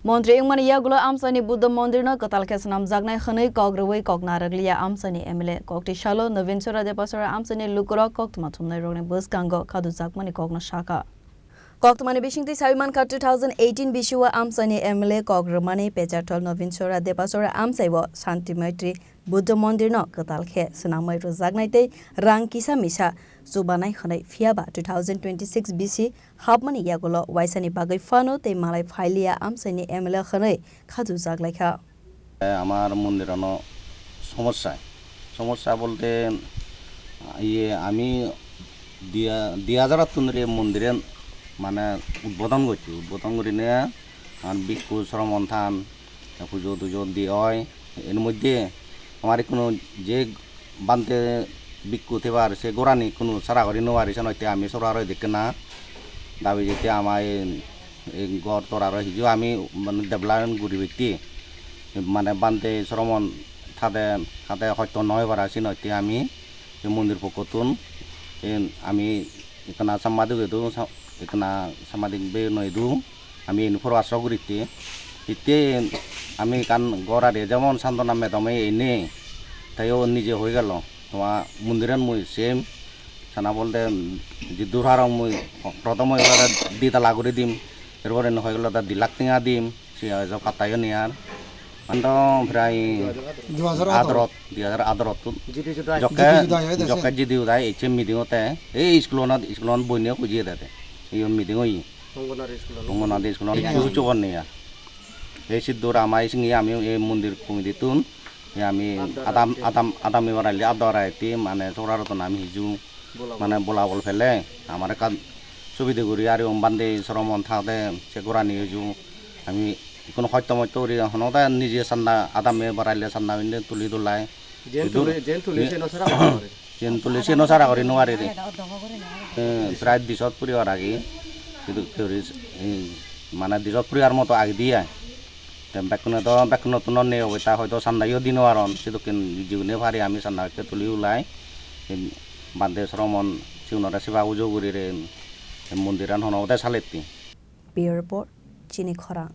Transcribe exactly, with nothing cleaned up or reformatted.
Montri wngmani yagulo amchaini Buddha mondirno kwtal khe swnamjaknai hwnwi kok rwui kok narwkliya amchaini M L A. Koktwi salo Nobin Chora Debasora amchaini lukurok koktwma thumnairokni bwskango khadujakmani kokno sakha. Koktwmani bisingtwi saui mankha, two thousand eighteen bisio amchaini M L A kok rwmani Pecharthal Nobin Chora Debasora amchaibo Shanti Maitri Buddha mondirno kwtal khe swnamwi rwjaknai tei rang kisa misa chubanai hwnwi, phiyaba two thousand twenty-six bisi hapmani yagulo waisani bagwi phano tei malai phailiya amchaini M L A hwnwi khajujak laikha. আমার মন্দিরনো সমস্যা, সমস্যা বলতে, ইয়ে, আমি দুই হাজার আট তন্দ্রে মন্দিরে মানে উদ্বোধন করছি। উদ্বোধন করি নিয়ে আমার ভিক্ষু শ্রমণ থান, পুজো টুজো দিয়ে হয়। এর মধ্যে আমার কোনো যে বান্তে ভিক্ষু থেবার সে গোড়ানি কোনো সারা করি নোয়ারি সে নইতে আমি সরারো দেখে না। দাবি যেতে আমার এই, এই ঘর তোর আরো হিজু আমি মানে ডেভেলপমেন্ট করি ব্যক্তি মানে বান্তে শ্রমণ থাদে থাদে হয়তো নয় বারা সে নইতে আমি এই মন্দির পক্ষতুন এই আমি এখানে সাংবাদিক হইতো এখানে সাংবাদিক বে নইদু। Ami ini phoro asok rite, hitte ami kan gora de jemon santona medom ei nei, tei o nije hoi gelo, toma mondiran mui same sana bolte je durharong mui prothom hoi gelo di tala guri dim, erpore hoi gelo di lakh tenga dim, se hoijo pattayo nei ar. Ando prai dui hajar atharo, dui hajar atharo tu jokke, jokke jidi udai eche meeting ote, ei school onat, school onat boine kuji dete, iyo meeting oi. Tongonadi school-o. Tongonadi school-o. Iya. Chuchu kon niya. Ei siddur amai singi ami ei mondir committee tun. Ya ami adam, adam, adam ibarai li ador ai ti mane sora roton ami hiju. Bola mane bola bol phele. Amare kan subide guri ari om bande soro mon thakde se gorani hiju. Ami kono hoito moito guri hono da nije sanda adam ibarai le sanda inde tuli dulai. Jen tuli, jen tuli se no sara guri. Jen tuli se no sara guri no ari re. Eh, prai disot puri ar agi. Sidu kuri, eh, mane disot puri ar moto agi diya. Te bekkuno to, bekkuno to non ne obo ta hoito sanda yo dino aron. Sidu kin jiune pari ami sanda ke tuli ulai. Eh, bande sromon siunore seba ujo guri re. Eh, mondiran hono ote saletti. Bureau Report, Chini Khorang.